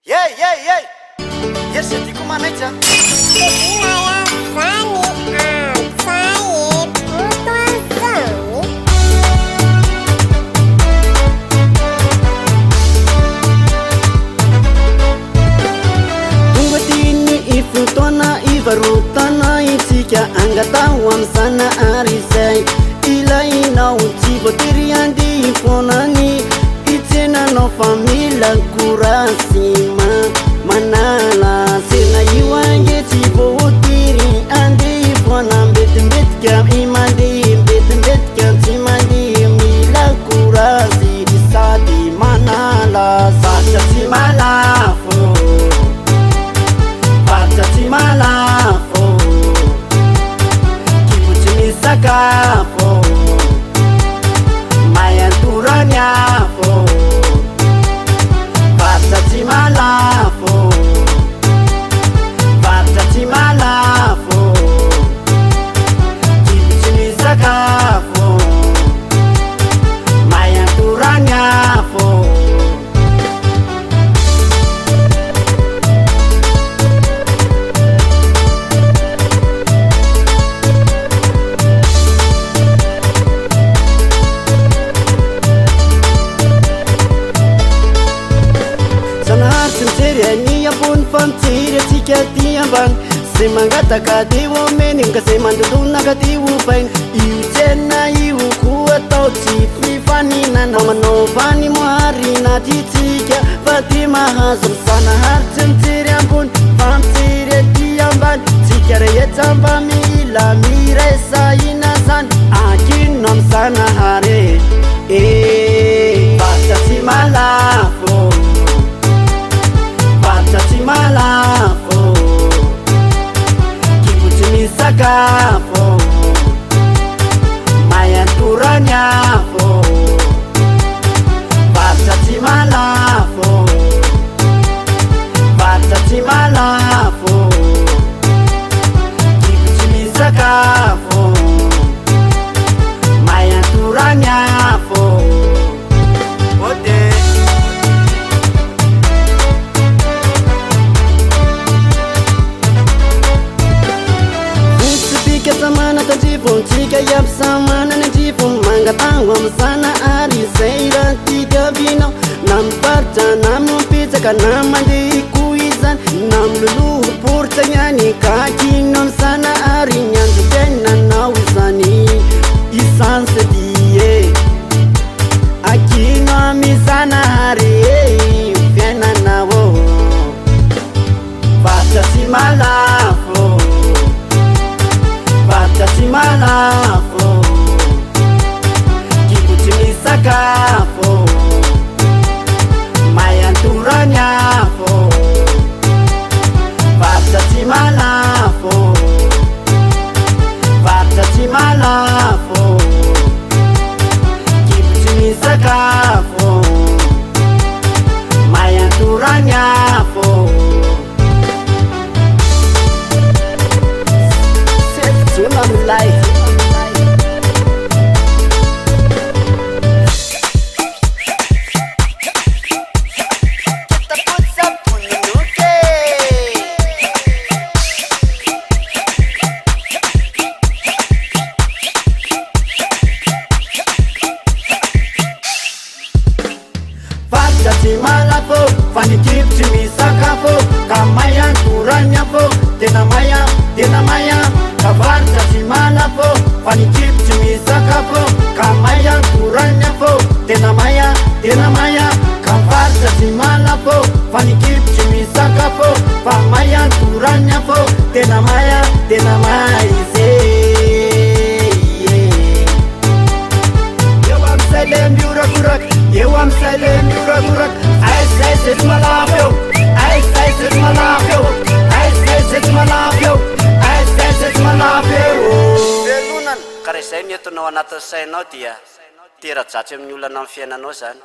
Hey hey hey! Hery sy Dico manaitra a! Tonga aty ny fotoana ivarotana isika angataho amin'ny Zanahary izay ilainao tsy voatery handihy foana ny hitsenanao fa mila courage ma manala tsena io ange tsy voatery andeha foana mbetimbetika mandeha mbetimbetika tsy mandeha mila courage sady manala zatra tsy malafo Faritra tsy malafo Kibo tsy misy sakafo May antorany afo Faritra tsy malafo Faritra tsy malafo Kibo tsy misy sakafo May antorany afo. Zanahary tsy mijery any ambony fa mijery antsika aty ambany Zay mangataka dia omeny ka zay mandondona ka dia ovainy Io tsena io koa atao tsy fifaninana Manaova ny marina tiantsika fa dia mahazo Zanahary tsy mijery ambony fa mijery aty ambany Tsika rehetra mba mila miray saina zany Ankino am Zanahary e Faritra tsy malafo Faritra tsy malafo Kibo tsy misy sakafo May antorany afo Faritra tsy malafo Faritra tsy malafo Kibo tsy misy sakafo May antorany afo Ode. Vontsipika samana tandrifo Tsika iaby samana ny andrifo Mangataho amin'ny Zanahary izay raha tadiavinao Na mifaritra na mipetsaka na mandeha koa izany Na miloloha poritra ihany ka kino amin'ny Zanahary ny androm-piainanao izany Izany se die Akino amin'ny Zanahary e fiainanao Varotra tsy malafo Varotra tsy malafo Kibo tsy misy sakafo May antorany afo Varotra tsy malafo Varotra tsy malafo Kibo tsy misy sakafo May antorany afo Sefo Jona milay. Faritra tsy malafo fa ny kibo tsy misy sakafo ka may an toran'ny afo tena may an tena may an ka faritra tsy malafo fa ny kibo tsy misy sakafo ka may an toran'ny afo tena may an tena may an ka faritra tsy malafo fa ny kibo tsy misy sakafo fa may an toran'ny afo tena may an tena may izy Eo amin'izay le miorakoraka, eo amin'izay le miorakoraka, aiza aiza tsy malafo eo, aiza aiza tsy malafo eo, aiza aiza tsy malafo eo, aiza aiza tsy malafo eo. Velonana, ka raha izay no entinao anatin'ny sainao dia tera-dratsy amin'ny olana amin'ny fiainanao izany.